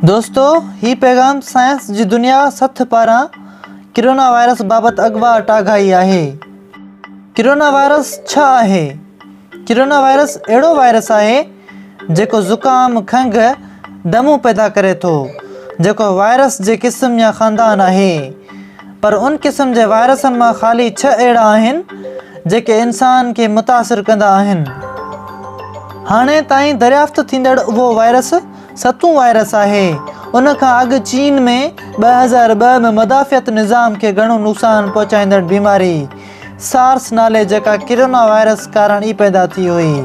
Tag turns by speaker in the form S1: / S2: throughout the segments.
S1: دوستو هي پيغام سائنس جي دنيا سٿ پاران ڪرونا وائرس بابت اڳواٽ آگاهي آهي. ڪرونا وائرس ڇا آهي؟ ڪرونا وائرس اهڙو وائرس آهي جيڪو زڪام، کنگهه، دمو پيدا ڪري ٿو جيڪو وائرس جي قسم يا خاندان آهي پر ان قسم جي وائرسن مان خالي ڇهه اهڙا آهن جيڪي انسان کي متاثر ڪندا آهن. هاڻي تائين دريافت ٿيندڙ اهو وائرس ستون وائرس آهي. ان کان اڳ چين ۾ 2002 ۾ مدافعت نظام کي گهڻو نقصان پهچائيندڙ بيماري سارس نالي جيڪا ڪرونا وائرس ڪارڻ ئي پيدا ٿي هئي،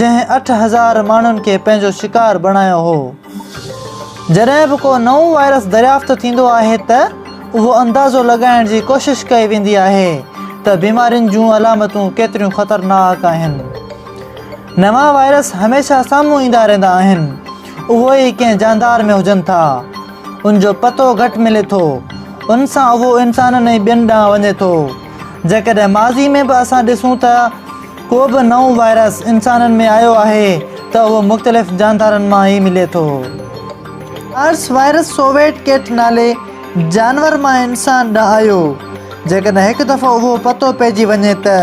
S1: جنهن 8000 ماڻهن کي پنهنجو شڪار بڻايو هو. جڏهن به ڪو نئون وائرس دريافت ٿيندو آهي ته اهو اندازو لڳائڻ جي ڪوشش ڪئي ويندي آهي ته بيمارين جون علامتون ڪيتريون خطرناڪ آهن. نوان وائرس هميشه سامهون ايندا رهندا آهن، اهو ئي ڪنهن جاندار ۾ هجن ٿا، ان جو پتو گهٽ ملي ٿو، ان سان اهو انسانن ۽ ٻين ڏانهن وڃي ٿو. جيڪڏهن ماضي ۾ به اسان ڏسون ته ڪو به نئون وائرس انسانن ۾ آيو آهي ته اهو مختلف جاندارن مان ئي ملي ٿو. سارس وائرس سوويٽ ڪيٽ نالي جانور مان انسان ڏانهن آيو. جيڪڏهن هڪ دفعو اهو پتو پئجي وڃي ته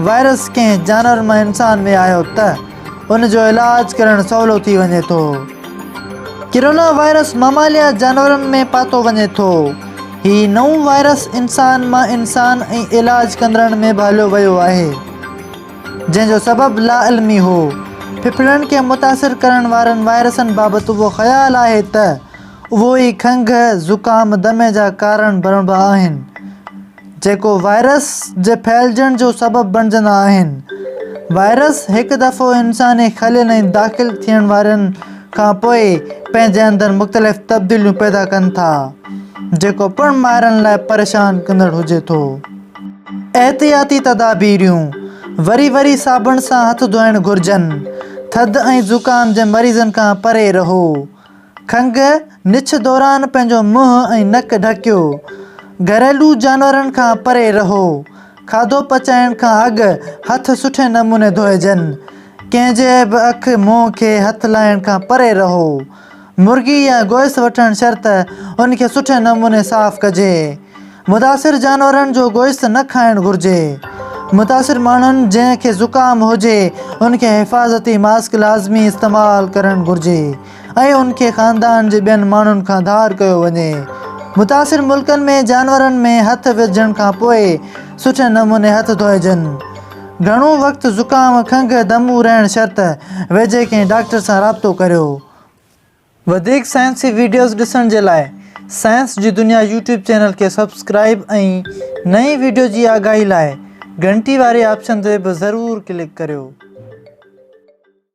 S1: وائرس ڪنهن جانور مان انسان ۾ آيو ته ان جو علاج ڪرڻ سولو ٿي وڃي ٿو. ڪرونا وائرس مماليا جانورن ۾ پاتو وڃي ٿو. هي نئون وائرس انسان مان انسان ۽ علاج ڪندڙن ۾ به هليو ويو آهي. جنهن جو سبب لاعلمي هو. ڦڦڙن کي متاثر ڪرڻ وارن وائرسن بابت اهو خيال آهي ته اهو ئي کنگهه، زڪام، دمي جا ڪارڻ بڻبا آهن، جيڪو وائرس جي ڦهلجڻ جو سبب بڻجندا آهن. وائرس هڪ دفعو انساني خلين ۽ داخل ٿيڻ وارن کان پوء پنهنجي اندر مختلف تبديليون پيدا ڪن ٿا، جيڪو پڻ ماهرن لاء پريشان ڪندڙ هجي ٿو. احتياطي تدابيريون، وري وري صابڻ سان هٿ ڌوئڻ گهرجن. ٿڌ ۽ زڪام جي مريضن کان پري رهو. کنگهه، نڇ دوران پنهنجو منهن ۽ نڪ ڍڪيو. گهريلو جانورن کان پري رهو. کاڌو پچائڻ کان اڳ هٿ سٺي نموني ڌوئجن. ڪنهن جي به اک، منهن کي هٿ لائڻ کان پري رهو. مرغي يا گوشت وٺڻ شرط ان کي سٺي نموني صاف ڪجي. متاثر جانورن جو گوشت نه کائڻ گهرجي. متاثر ماڻهن جنهن کي زڪام هجي ان کي حفاظتي ماسڪ لازمي استعمال ڪرڻ گهرجي ۽ ان کي خاندان جي ٻين ماڻهن کان ڌار ڪيو وڃي. متاثر ملڪن ۾ جانورن ۾ هٿ وجهڻ کان پوء سٺي نموني هٿ ڌوئجن. گهڻو وقت زڪام، کنگهه، دمو رهڻ شرط ويجهي ڪنهن ڊاڪٽر سان رابطو ڪريو. وڌيڪ سائنسي وڊيوز ڏسڻ جي لاء سائنس جي دنيا يوٽيوب چينل کي سبسڪرائيب ۽ نئين وڊيو جي آگاهي لاء گهنٽي واري آپشن تي به ضرور ڪلڪ ڪريو.